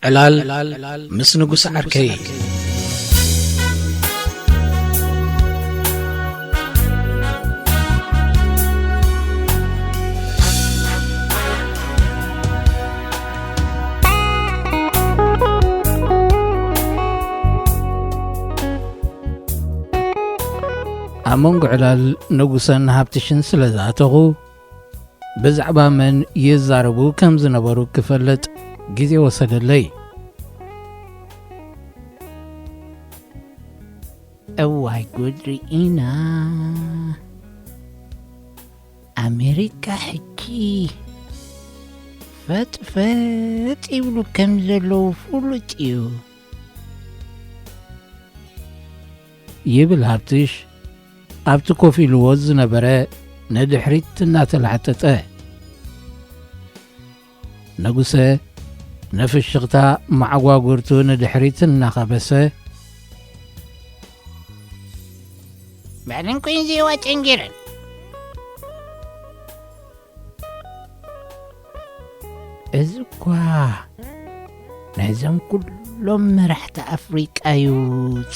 ዕላል ምስ ንጉስ ዓርከይ። ኣብ መንጎ ዕላል ንጉሰን ሃብትሽን ስለ ዝኣተኹ፣ ብዛዕባ መን ይዛረቡ ከም ዝነበሩ ክፈልጥ ግዜ ወሰደለይ። እዋይ ጉድ ርኢና። ኣሜሪካ ሕጂ ፈጥፈጥ ይብሉ ከም ዘለዉ ፍሉጥ እዩ። ይብል ሃብትሽ ኣብቲ ኮፍ ኢልዎ ዝነበረ ንድሕሪት እናተላዕጠጠ። ንጉሰ ንፍሽኽታ መዓጓጉርቱ ንድሕሪት እናኸበሰ፣ ባዕለን ኮይን ዜዋ ጨንጊረን። እዚ እኳ ናይዞም ኩሎም መራሕቲ ኣፍሪቃ እዩ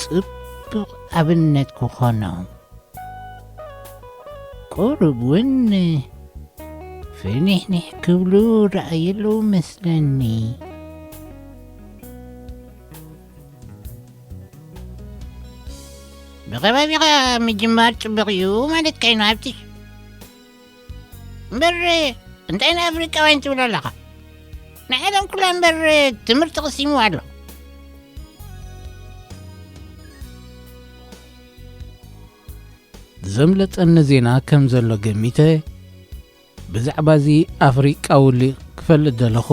ጽቡቕ ኣብነት ክኾኖም። ቁሩብ እውን ፍኒሕኒሕ ክብሉ ረኣየለዉ መስለኒ። ብኸባቢኻ ምጅማር ጽቡቕ እዩ ማለት ከይኑ ሃብትሽ። እምበር እንታይ ንኣፍሪቃውያን ትብል ኣለኻ? ንዓለም ኩላ እምበር ትምህርቲ ቅሲሙ ኣሎ። ዘምለጠኒ ዜና ከም ዘሎ ገሚተ፣ ብዛዕባ እዚ ኣፍሪቃዊ ሊቕ ክፈልጥ ደለኹ።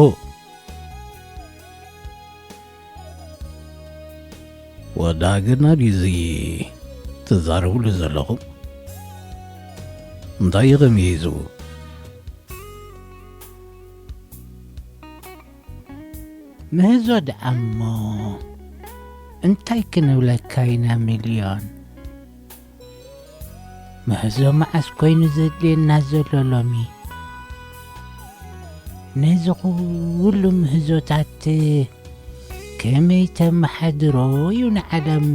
ወዲ ሃገርና ድዩ እዚ ትዛረብሉ ዘለኹም? እንታይ እዩ ከመይ እዩ ዝብሉ? ምህዞ ደኣ እሞ እንታይ ክንብለካ ኢና ሚልዮን? ምህዞ መዓስ ኮይኑ ዘድልየና ዘሎ ሎሚ? ነዚ ኩሉ ምህዞታት ከመይ ተመሓድሮ እዩ ንዓለም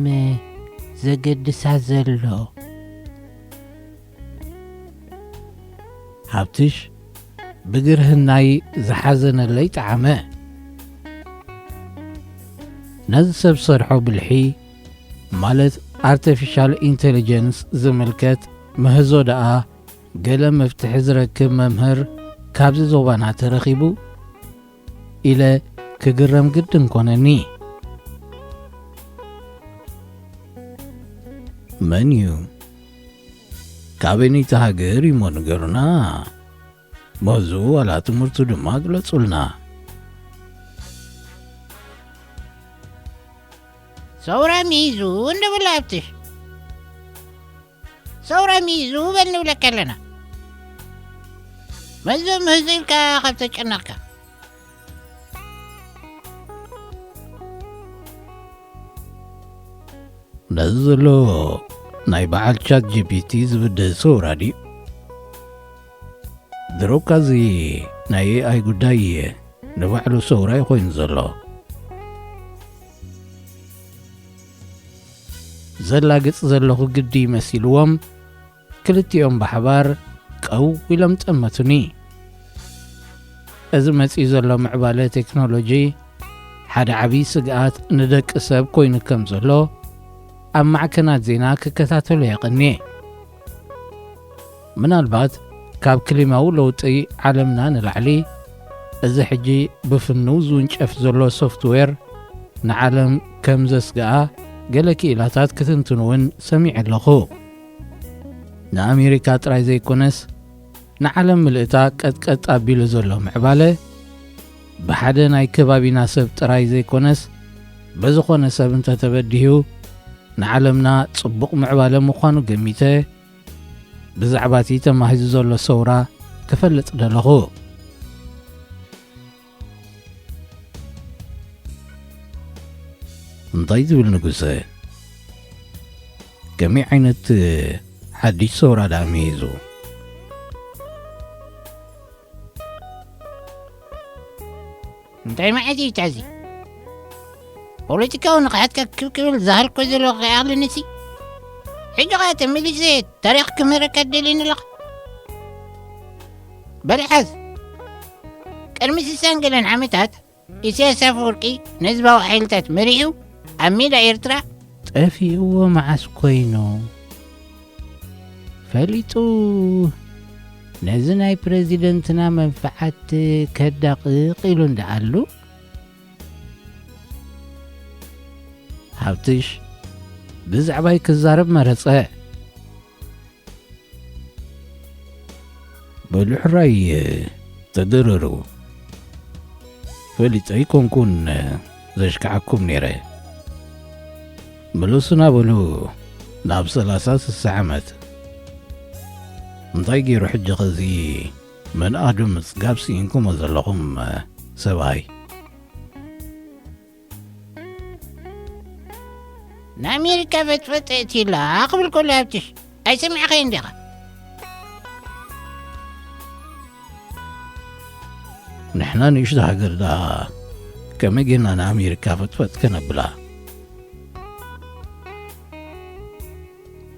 ዘገድሳ ዘሎ። ሃብትሽ ብግርህናይ ዝሓዘነለይ ጠዓመ። ነዚ ሰብ ሰርሖ ብልሒ፣ ማለት ኣርቲፊሻል ኢንተሊጀንስ ዝምልከት ምህዞ ደኣ ገለ መፍትሒ ዝረክብ መምህር ካብዚ ዞባና ተረኺቡ ኢለ ክግረም ግድን ኮነኒ። መን እዩ? ካበይነይቲ ሃገር እዩሞ ንገሩና። ምህዙ ዋላ ትምህርቱ ድማ ግለጹልና። ሰውራ ሚዙ እንደ በላ ሃብትሽ። ሰውራ ሚዙ በል ንብለካ ኣለና። መዞ ምህዙ ኢልካ ካብ ተጨነቕካ። ነዚ ዘሎ ናይ በዓል ቻት ጂ ፒ ቲ ዝብድህ ሰውራ ድዩ? ድሮካዚ ናይ ኤ ኣይ ጉዳይ ንባዕሉ ሰውራ እዩ ኮይኑ ዘሎ። ዘላግጽ ዘለኹ ግዲ መሲልዎም፣ ክልቲኦም ብሓባር ቀው ኢሎም ጠመቱኒ። እዚ መጺኡ ዘሎ ምዕባለ ቴክኖሎጂ ሓደ ዓብዪ ስግኣት ንደቂ ሰብ ኮይኑ ከም ዘሎ ኣብ ማዕከናት ዜና ክከታተሎ የቐንየ። ምናልባት ካብ ክሊማዊ ለውጢ ዓለምና ንላዕሊ፣ እዚ ሕጂ ብፍኑው ዝውንጨፍ ዘሎ ሶፍትዌር ንዓለም ከም ዘስግኣ ገለ ክኢላታት ክትንትኑ እውን ሰሚዐ ኣለኹ። ንኣሜሪካ ጥራይ ዘይኮነስ፣ ንዓለም ምልእታ ቀጥቀጥ ኣቢሉ ዘሎ ምዕባለ፣ ብሓደ ናይ ከባቢና ሰብ ጥራይ ዘይኮነስ፣ ብዝኾነ ሰብ እንተተበዲሁ፣ ንዓለምና ጽቡቕ ምዕባለ ምዃኑ ገሚተ፣ ብዛዕባ እቲ ተማሂዙ ዘሎ ሰውራ ክፈልጥ ደለኹ። እንታይ ዝብል ንጉሰ? ከመይ ዓይነት ሓድሽ ሰውራ ደኣ መሂዙ? እንታይ ማለት እዩ እዚ? ፖለቲካዊ ንቕሓትካ ክብ ክብል ዝሃልኮ ዘለኹ ከይኣኽለኒሲ፣ ሕጂ ኸኣ ተመሊሰ ታሪኽ ክምህረካ ደልየኒ ኣለኹ። በል ሓዝ፣ ቅድሚ ስሳን ገለን ዓመታት፣ ኢሳያስ ኣፈወርቂ ንህዝባዊ ሓይልታት መሪሑ ኣብ ሜዳ ኤርትራ ጠፊእዎ መዓስ ኮይኑ? ፈሊጡ ነዚ ናይ ፕረዚደንትና መንፍዓት ከዳቕቕ ኢሉ እንደኣሉ? ሃብትሽ ብዛዕባይ ክዛረብ መረጸ። በሉ ሕራይ ተደረሩ። ፈሊጠ ኣይኮንኩን ዘሽክዓኩም ነይረ። ምለሱና በሉ ናብ ሰላሳ ስሳ ዓመት። እንታይ ገይሩ ሕጂ ኸዚ መንኣዱ ምጽጋብ ስኢንኩሞ ዘለኹም ሰብኣይ? ንኣሜሪካ ፈጥፈጥ እትላ ክብል ከሎ ሃብትሽ ኣይሰማዕኸይን ዲኻ? ንሕና ንእሽቶ ሃገር ደኣ ከመይ ጌርና ንኣሜሪካ ፈጥፈጥ ከነብላ?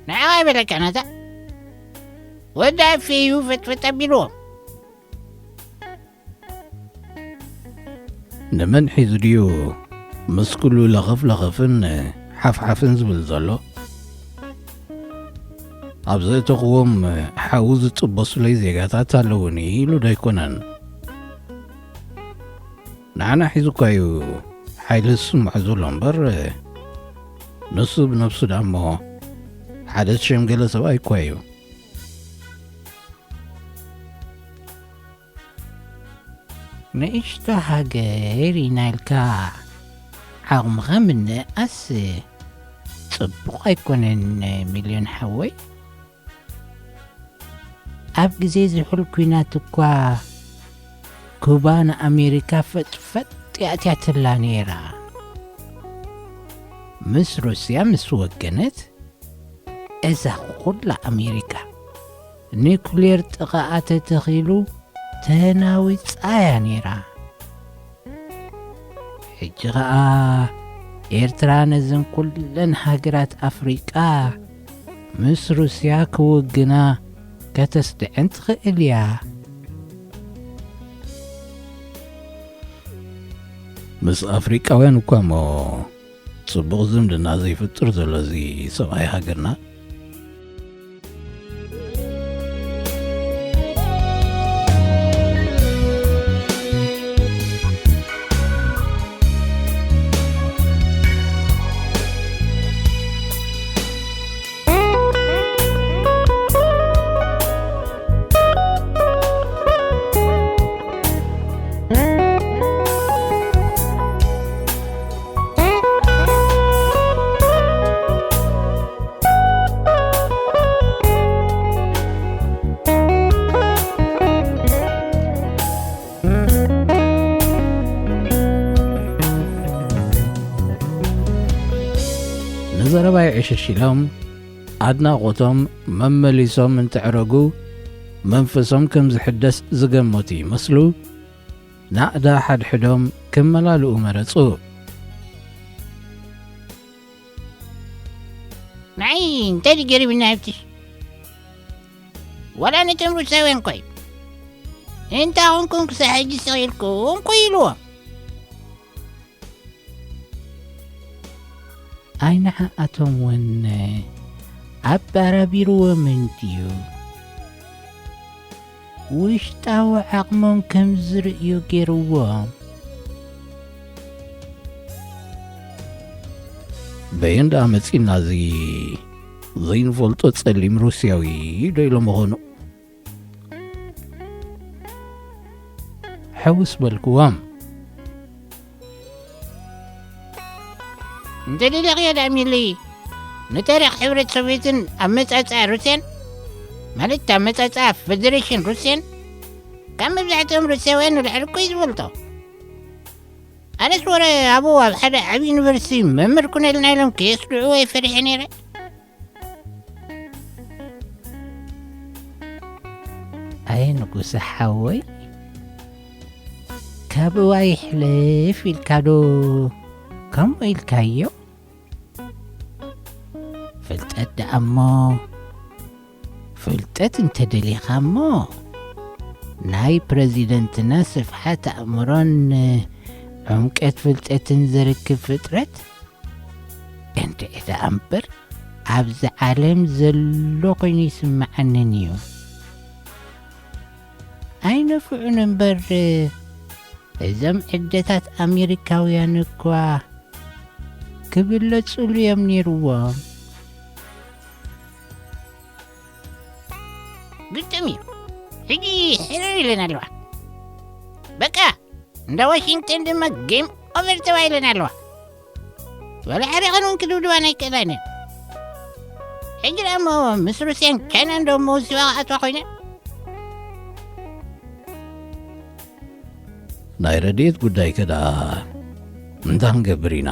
ንዓኻ ኣይበለካን ኣታ። ወዲ ኣፌ እዩ ፈጥፈጥ ኣቢልዎም። ንመን ሒዙ ድዩ ምስ ኩሉ ለኸፍ ለኸፍን ሓፍሓፍን ዝብል ዘሎ? ኣብ ዘእተኽዎም ሓዊ ዝጥበሱለይ ዜጋታት ኣለዉኒ ኢሉ ዶ ኣይኮነን? ንዓና ሒዙ እኳ እዩ ሓይሊ ዝስምዖ ዘሎ እምበር፣ ንሱ ብነብሱ ደኣ እሞ ሓደ ዝሸምገለ ሰብኣይ እኳ እዩ። ንእሽቶ ሃገር ኢና ኢልካ ዓቕምኻ ምንእኣስ ጽቡቕ ኣይኮነን ሚልዮን ሓወይ። ኣብ ግዜ ዝሑል ኲናት እኳ ኩባ ንኣሜሪካ ፈጥፈጥ የእትያትላ ነይራ። ምስ ሩስያ ምስ ወገነት፣ እዛ ኹላ ኣሜሪካ ኒኩሌር ጥቓኣ ተተኺሉ ተናዊጻ እያ ነይራ። ሕጂ ኸኣ ኤርትራ ነዘን ኩለን ሃገራት ኣፍሪቃ ምስ ሩስያ ክውግና ከተስድዐን ትኽእል እያ። ምስ ኣፍሪቃውያን እኳ እሞ ጽቡቕ ዝምድና ዘይፍጥር ዘሎ እዚ ሰብኣይ ሃገርና። ንዘረባይ ዕሽሽ ኢሎም ኣድናቖቶም መመሊሶም እንትዕረጉ፣ መንፈሶም ከም ዝሕደስ ዝገመቱ ይመስሉ፣ ናእዳ ሓድሕዶም ክመላልኡ መረጹ። ንዓይ እንታይ ድዩ ገሪሙኒ ሃብትሽ? ዋላ ነቶም ሩሳውያን እኳ እዩ። እንታይ ኾንኩም ክሳብ ሕጂ ስቕ ኢልኩም እኮ ኢልዎም። ኣይ ንዓኣቶም እውን ኣባራቢርዎም እንድዩ። ውሽጣዊ ዓቕሞም ከም ዝርእዩ ገይርዎም። በየን ደኣ መጺእና እዚ ዘይንፈልጦ ጸሊም ሩስያዊ ዶ ኢሎም ምኾኑ? ሕውስ በልክዎም። እንተ ደሊኽዮ ደኣ ሚሊ፣ ንታሪኽ ሕብረት ሶቭየትን ኣመጻጽኣ ሩስያን፣ ማለት ኣመጻጽኣ ፈደሬሽን ሩስያን፣ ካብ መብዛሕትኦም ሩስያውያን ንላዕሊ እኮ እዩ ዝፈልጦ። ኣነስ ወረ ኣብኡ ኣብ ሓደ ዓቢ ዩኒቨርሲቲ መምህር ኩነልና ኢሎም ከየስድዕዎ እየ ፈሪሐ ነይረ። ኣየ ንጉሰ ሓወይ፣ ካብ እዋይ ሕልፍ ኢልካ ዶ ከምኡ ኢልካዮ? ፍልጠት ደኣ እሞ፣ ፍልጠት እንተደሊኻ እሞ፣ ናይ ፕረዚደንትና ስፍሓት ኣእምሮን ዕምቀት ፍልጠትን ዘርክብ ፍጥረት፣ እንድዒ ደኣ እምበር፣ ኣብዚ ዓለም ዘሎ ኮይኑ ይስምዓንን እዩ። ኣይነፍዑን እምበር፣ እዞም ዕደታት ኣሜሪካውያን እኳ ክብለጹሉ እዮም ነይርዎም። ግጥም እዩ። ሕጂ ሕርር ኢለን ኣለዋ። በቃ፣ እንዳ ዋሽንግተን ድማ ጌም ኦቨር ተባሂለን ኣለዋ። ወላ ዓሪቐን እውን ክድብድባና ኣይክእላን እየን። ሕጂ ደኣ እሞ ምስ ሩስያን ቻይናን ዶ መወሲባ ክኣትዋ ኮይነን? ናይ ረድኤት ጉዳይከ ደኣ እንታይ ክንገብር ኢና?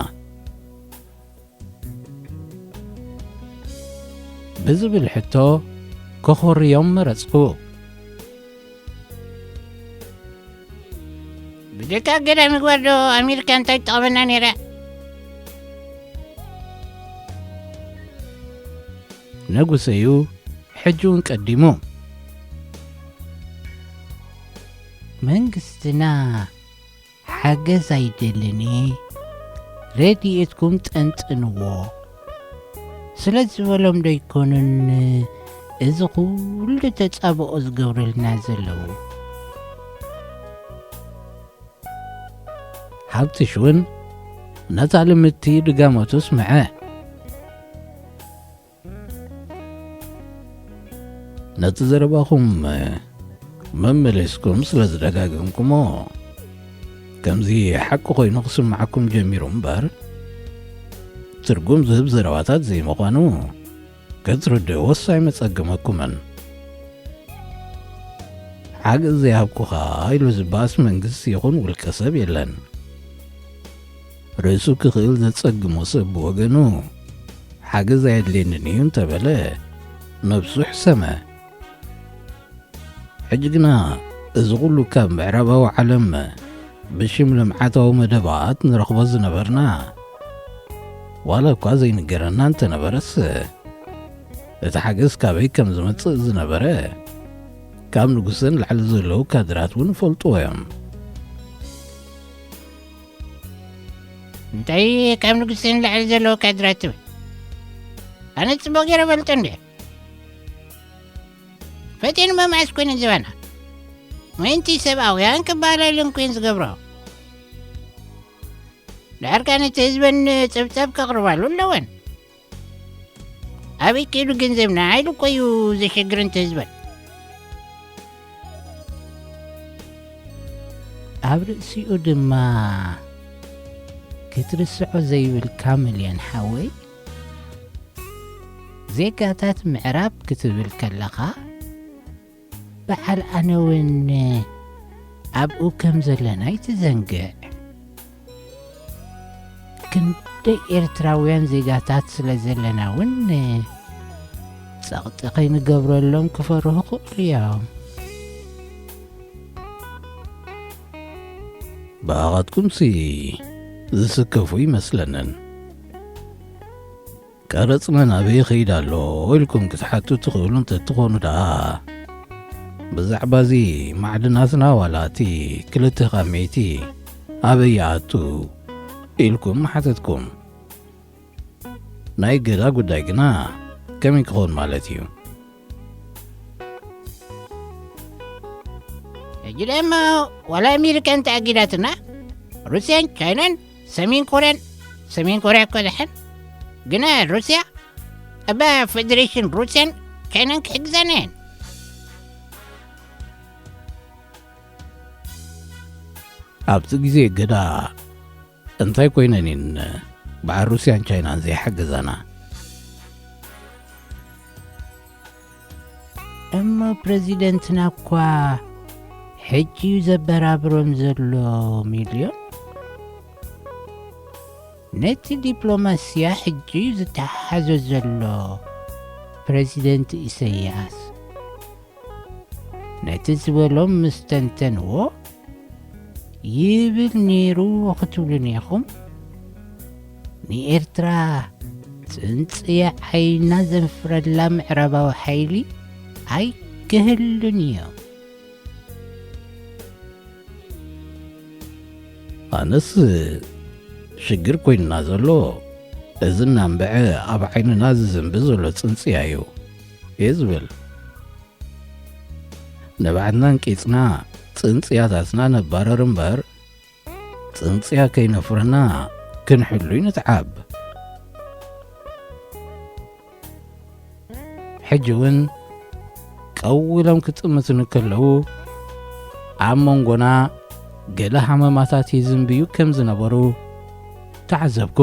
ብዝብል ሕቶ ከኾርዮም መረጽኩ። ብጀካ እገዳ ምግባር ዶ ኣሜሪካ እንታይ ትጠቕመና ነይራ? ነጉሰዩ ሕጂ እውን ቀዲሙ። መንግስትና ሓገዝ ኣይደልን፣ ረድኤትኩም ጠንጥንዎ ስለ ዝበሎም ዶ ኣይኮኑን እዚ ኩሉ ተጻብኦ ዝገብረልና ዘለዉ? ሃብትሽ እውን ነታ ልምድቲ ድጋመቱ ስምዐ። ነቲ ዘረባኹም መመሊስኩም ስለ ዝደጋገምኩሞ፣ ከምዚ ሓቂ ኮይኑ ክስምዓኩም ጀሚሩ እምበር፣ ትርጉም ዝህብ ዘረባታት ዘይምዃኑ ክትርድእዎስ ኣይመጸገመኩምን። ሓገዝ ዘይሃብኩኻ ኢሉ ዝበኣስ መንግስቲ ይኹን ውልቀ ሰብ የለን። ርእሱ ክኽእል ዘጸግሞ ሰብ ብወገኑ፣ ሓገዝ ኣየድልየንን እዩ እንተበለ፣ ነብሱ ሕሰመ። ሕጂ ግና፣ እዚ ኹሉ ካብ ምዕራባዊ ዓለም ብሽም ልምዓታዊ መደባት ንረኽቦ ዝነበርና፣ ዋላ እኳ ዘይንገረና እንተነበረስ፣ እቲ ሓገዝ ካበይ ከም ዝመጽእ ዝነበረ፣ ካብ ንጉሰ ንላዕሊ ዘለዉ ካድራት እውን ይፈልጥዎ እዮም። እንታይ ካብ ንጉሰ ንላዕሊ ዘለዉ ካድራት ትብል? ኣነ ጽቡቕ ገይረ እፈልጦ እንድየ። ፈቲኑ መምዓስ ኮይነ ዝባና። ምእንቲ ሰብኣውያን ክበሃለለን ኮይን ዝገብሮ። ድሓር ከኣ ነቲ ህዝበን ጸብጻብ ከቕርባሉ ኣለወን። ኣበይ ከይዱ ገንዘብና? ኢሉ እኮ እዩ ዘሸግር ነቲ ህዝበን። ኣብ ርእሲኡ ድማ ክትርስዖ ዘይብልካ፣ ሚልዮን ሓወይ፣ ዜጋታት ምዕራብ ክትብል ከለኻ፣ በዓል ኣነ እውን ኣብኡ ከም ዘለና ኣይትዘንግዕ። ክንደይ ኤርትራውያን ዜጋታት ስለ ዘለና እውን ጸቕጢ ከይንገብረሎም ክፈርሁ ክኽእሉ እዮም። ብኣኻትኩምሲ ዝስከፉ ይመስለንን። ቀረጽና ናበይ ይኸይድ ኣሎ ኢልኩም ክትሓቱ ትኽእሉ እንተትኾኑ ደኣ፣ ብዛዕባ እዚ ማዕድናትና ዋላ እቲ ክልተ ካብ ሚእቲ ኣበይ ይኣቱ ኢልኩም ምሓተትኩም። ናይ እገዳ ጉዳይ ግና ከመይ ክኸውን ማለት እዩ? ሕጂ ደሞ ዋላ ኣሜሪካ እንተኣጊዳትና፣ ሩስያን ቻይናን ሰሜን ኮርያን፣ ሰሜን ኮርያ እኮ ደሓን፣ ግና ሩስያ፣ እባ ፌደሬሽን ሩስያን ቻይናን ክሕግዛና እየን። ኣብቲ ግዜ እገዳ እንታይ ኮይነን እየን በዓል ሩስያን ቻይናን ዘይሓገዛና? እሞ ፕረዚደንትና እኳ ሕጂ እዩ ዘበራብሮም ዘሎ፣ ሚልዮን። ነቲ ዲፕሎማስያ ሕጂ እዩ ዝተሓሓዞ ዘሎ ፕረዚደንት ኢሰያስ። ነቲ ዝበሎም ምስ ተንተንዎ፣ ይብል ነይሩ ክትብሉኒ ኢኹም? ንኤርትራ ጽንጽያ ዓይና ዘንፍረላ ምዕራባዊ ሓይሊ ኣይክህሉን እዮም። ኣነስ ሽግር ኮይንና ዘሎ፣ እዚ እናንብዐ ኣብ ዓይንና ዝዝንቢ ዘሎ ጽንጽያ እዩ እየ ዝብል። ንባዕድና እንቂጽና ጽንጽያታትና ነባረር እምበር፣ ጽንጽያ ከይነፍረና ክንሕሉይ ንትዓብ። ሕጂ እውን ቀው ኢሎም ክጥምቱኒ ከለዉ፣ ኣብ መንጎና ገለ ሃመማታት ይዝንብዩ ከም ዝነበሩ ተዓዘብኩ።